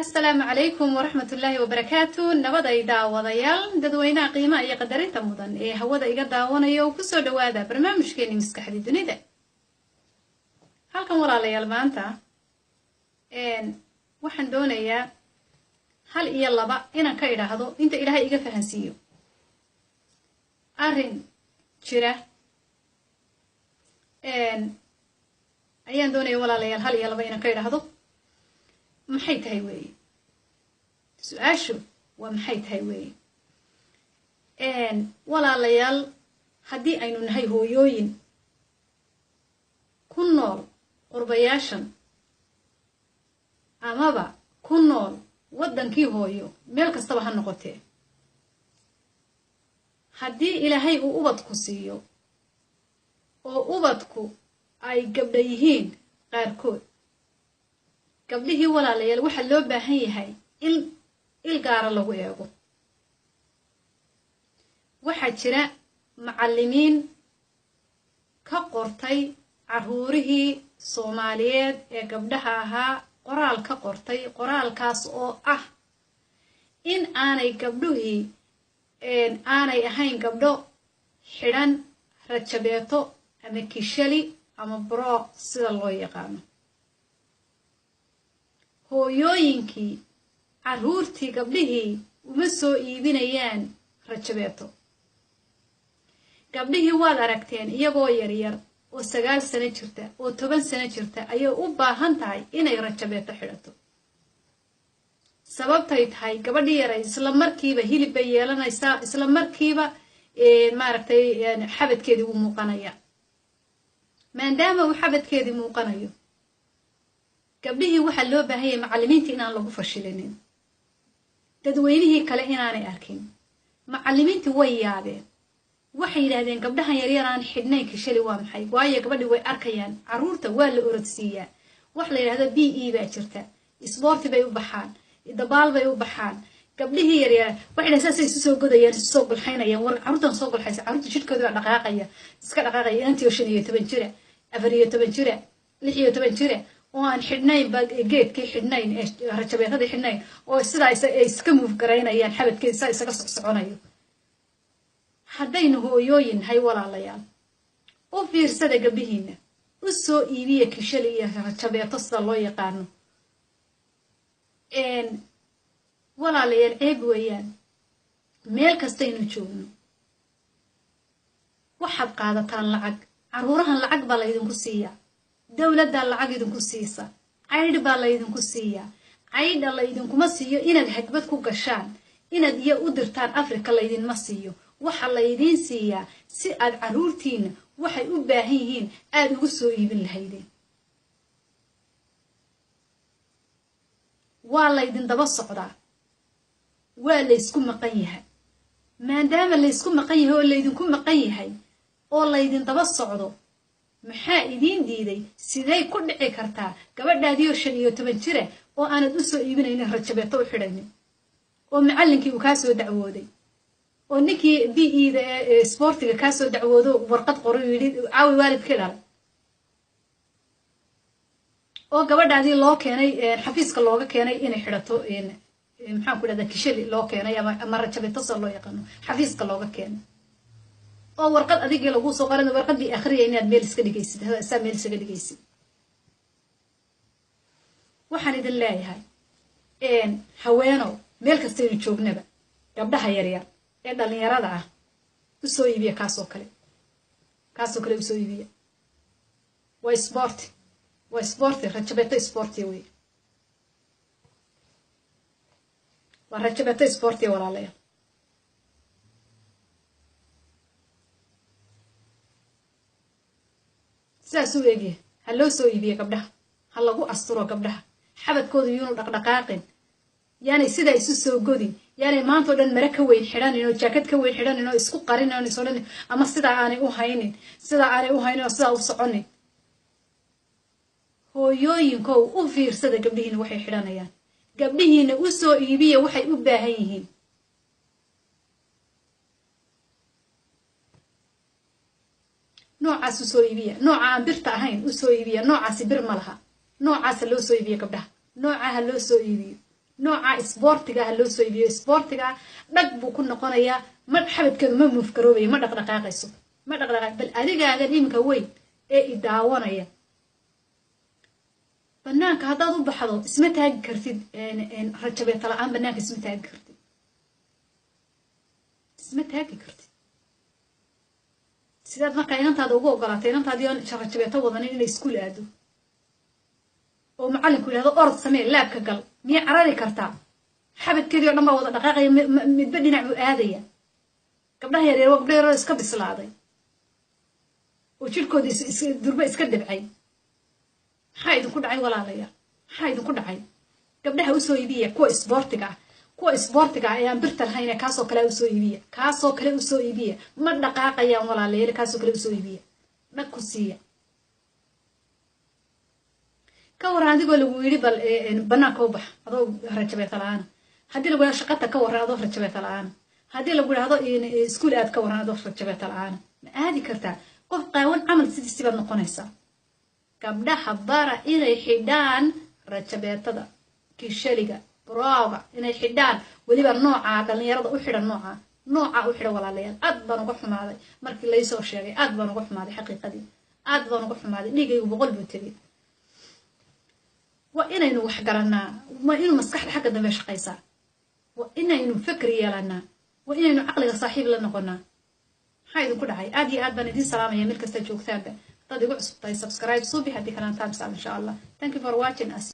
Asalaamu calaykum waraxmatullaahi wabarakaatu. Nabaday daawadayaal, dadweynaha qiimaha iyo qadarinta mudan ee hawada iga daawanaya oo kusoo dhawaada barnaamijkeeni Maskaxda Dunida. Halkan, walaalayaal, maanta waxaan doonayaa hal iyo laba inaan ka idhaahdo inta Ilaahay iga fahansiiyo arrin jira ayaan doonaya, walaalayaal, hal iyo laba inaan ka idhaahdo. Maxay tahay weeye su-aashu? Waa maxay tahay weeye, walaalayaal? Haddii aynu nahay hooyooyin ku nool qurbayaashan amaba ku nool waddankii hooyo, meel kastaba ha noqotee, haddii Ilaahay uu ubadku siiyo oo ubadku ay gabdha yihiin qaarkood, gabdhihii, walaalayaal, waxaa loo baahan yahay in il gaara lagu eego. Waxaa jira macallimiin ka qortay carruurihii Soomaaliyeed ee gabdhaha ahaa qoraal ka qortay, qoraalkaas oo ah in aanay gabdhuhii aanay ahayn gabdho xidhan rajabeeto ama kishali ama bro sida loo yaqaano. Hooyooyinkii carruurtii gabdhihii uma soo iibinayaan rajabeeto. Gabdhihii waad aragteen iyagoo yaryar oo 9 sano jirta oo 10 sano jirta ayay u baahan tahay inay rajabeeto xidhato. Sababtay tahay, gabadhii yaray isla markiiba hilib bay yeelanaysaa, isla markiiba, maaragtay, xabadkeedii wuu muuqanaya. Maadaama uu xabadkeedii muuqanayo, gabdhihii waxaa loo baahan yahay macallimiinta inaan lagu fashilinin, dadweynihii kale inaanay arkin. Macallimiintii way yaabeen. Waxay yidhahdeen, "Gabdhahan yaryar aan xidhnayn kishali waa maxay?" Waayo, gabadhii way arkayaan. Carruurta waa la orodsiiyaa, wax la yidhahdo PE baa jirta, isboorti bay u baxaan, dabaal bay u baxaan. Gabdhihii yaryar waxay dhahen saasay isu soo godayaan, isu soo gulxaynayaan. War carruurtan soo gulxaysa, carruurta jidhkooda baa dhaqaaqaya, iska dhaqaaqaya. Inantii oo 15 jira, 14 jira, 16 jira oo aan xidhnayn ba geedkii xidhnayn ee rajabeetadii xidhnayn oo sidaa ay iska move garaynayaan, xabadkeedi saa isaga socsoconayo. Haddaynu hooyooyin nahay, walaalayaal, u fiirsada gabdhihiina, u soo iibiya kishali iyo rajabeeto sida loo yaqaano. Walaalayaal, ceeb weeyaan. Meel kastaynu joogno waxaad qaadataan lacag. Carruurahan lacag baa laydinku siiyaa, dowladdaa lacag idinku siisa, caydh baa laydinku siiyaa. Caydha laydinkuma siiyo inaad hagbad ku gashaan, inaad iyo u dirtaan Africa laydinma siiyo. Waxa laydiin siiyaa si aad carruurtiina waxay u baahan yihiin aada ugu soo iibin lahaydeen. Waa laydin daba socdaa, waa laysku maqan yahay. Maadaama laysku maqan yahay oo laydinku maqan yahay oo laydin daba socdo, maxaa idiin diiday? Sidey ku dhici kartaa gabadhaadiioo 15 jira oo aanad u soo iibinaynin rajabeeto u xidhaynin, oo macallinkii uu kaa soo dacwooday, oo ninkii PE da ee sboortiga kaa soo dacwoodo, warqad qoray, yidhi caawi waalidkii dhalay, oo gabadhaadii loo keenay xafiiska, looga keenay inay xidhato, maxaan ku dhahdaa, kishali loo keenay ama rajabeeto sida loo yaqaano xafiiska looga keenay, oo warqad adigii laguu soo qoran, warqadii akhriya inaad meel iska dhigaysid, saa meel isaga dhigaysid? Waxaan idin leeyahay, haweenow, meel kastaynu joognaba, gabdhaha yaryar ee dhallinyarada ah usoo iibiya kaasoo kale, kaasoo kale usoo iibiya. Waa sboorti, waa sboorti, rajabeeto sboorti wey, waa rajabeeto sboorti, walaalayaal. Sidaas u eegyahay ha loo soo iibiya gabdhaha, ha lagu asturo gabdhaha. Xabadkooda yuunu dhaqdhaqaaqin, yaanay sidaa isu soo godin, yaanay maanta o dhan mare ka weyn xidhanin oo jaakad ka weyn xidhanin oo isku qarinin oo isodhan ama sidaa aanay u haynin, sidaa aanay u haynin oo sidaa u soconin. Hooyooyinkow, u fiirsada gabdhihiina waxay xidhanayaan. Gabdhihiina u soo iibiya waxay u baahan yihiin. Noocaas u soo iibiya, nooca aan birta ahayn u soo iibiya. Noocaasi bir ma laha. Noocaasa loo soo iibiya gabdhaha, noocaha loo soo iibiyo. Nooca isboortiga ah loo soo iibiyo. Isboortiga ah dhag buu ku noqonayaa. Ma xabadkeedu ma move garoobayo, ma dhaqdhaqaaqayso, ma dhaqdhaqaaq. Bal adigaagan iminka weyn ee i daawanaya, banaanka haddaad u baxdo isma taagi kartid rajabeeta la-aan. Banaanka isma taagi kartid, isma taagi kartid. Sidaad markaa inantaada ugu ogolaatay, inantaadii oon rajabeeto wadanin, inay iskuul aado oo macallinku yidhahdo, "Orod, samee, lab-ka gal"? Miyay carari kartaa? Xabadkeedii o dhan baa wada dhaqaaqaya, midba dhinac buu aadaya. Gabdhaha yaryar waa gabdha yaroo iska bislaaday oo jirhkooda durba iska dabcay. Maxaa idinku dhacay, walaalayaal? Maxaa idinku dhacay? Gabdhaha usoo iibiya kuwa isboortiga ah, kuwa isboortiga ah ee aan birta lahayn. Kaasoo kale usoo iibiya, kaasoo kale usoo iibiya. Ma dhaqaaqayaan, walaalayaal. Kaasoo kale usoo iibiya, dhag ku siiya. Ka waran adigoo lagu yidhi, "Bal banaanka u bax," adoo rajabeeta la-aana? Haddii lagu yidhahdo, "Shaqata," ka warran adoo rajabeeta la-aana? Haddii lagu yidhahdo, "Iskuul aad," ka warran adoo rajabeeta la-aana? Ma aadi kartaa? Qof qaawan camal sidiisi baad noqonaysaa. Gabdhaha bara inay xidhaan rajabeetada, kishaliga, browga inay xidhaan, weliba noocaa dhalinyarada u xidhan, noocaa u xidhan. Walaalayaal, aad baan uga xumaaday markii laysoo sheegay. Aad baan uga xumaaday, xaqiiqadii aad baan uga xumaaday. Dhiigaygu 100 buu tegay. Waa inaynu wax garanaa, waa inuu maskaxda xagga dambe shaqaysaa, waa inaynu fikri yeelanaa, waa inaynu caqliga saaxiib la noqonaa. Maxaa idinku dhacay? Aad iyo aad baan idiin salaamaya meel kasta joogtaanba. Haddaad igu cusub tahay, subscribe suubi, haddii kalena thumbs up, insha Allah. Thank you for watching us.